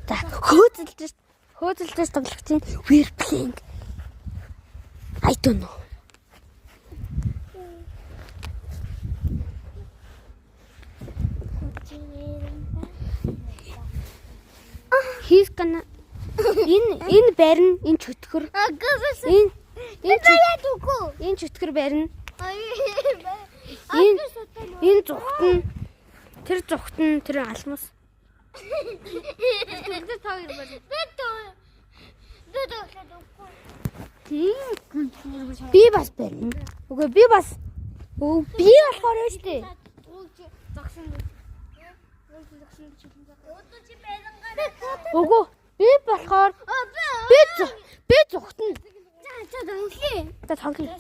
За, хөөцөлж тоглох чинь we're playing. I don't know. He's gonna энэ барина, энэ чөтгөр. Энэ энэ энэ чөтгөр барина. Энэ зүхтэн, тэр зүхтэн, тэр алмас. Би бас барина. Үгүй би бас. Үгүй би болохоор шүү дээ. Үгүй би болохоор би зүхтэн. За, тоглоё.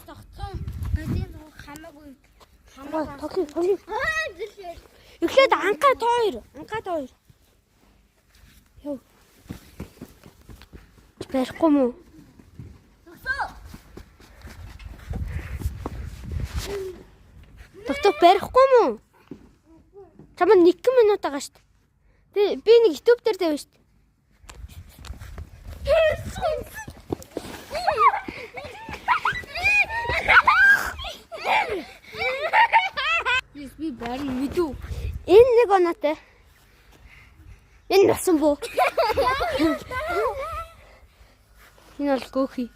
Тоглоё, тоглоё. Эхлээд анка та хоёр. Анка та хоёр. Йоо. Барихгүй мүү? Тогтоо барихгүй мүү? Чамд 1 минут байгаа шүү дээ. Тэ би нэг YouTube дээр тавина шүү дээ. Би барин мэдүү. Энэ нэг оноотой. Энэ насан буу. Энэ бол гөөхий.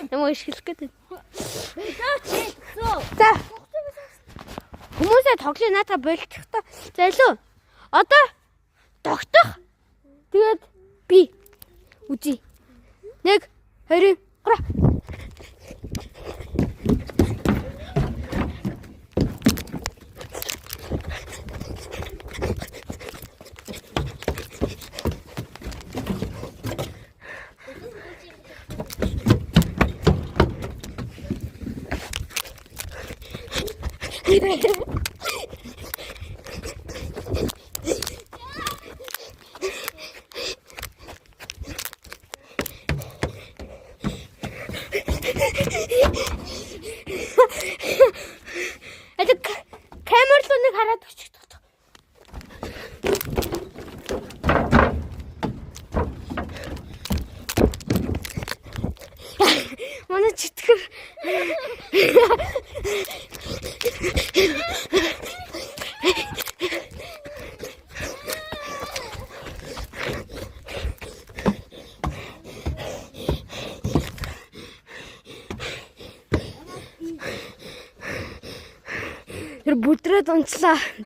Ямар ишгэлэх гэдэг. За. Хүмүүсээ тоглоё, наадаа болчих та. За, илүү. Одоо тогтох. Тэгээд би үзье. 1 2 3. Это камер руу нэг хараад өччих. Манай чөтгөр. Тэр бүдрээд унцлаа.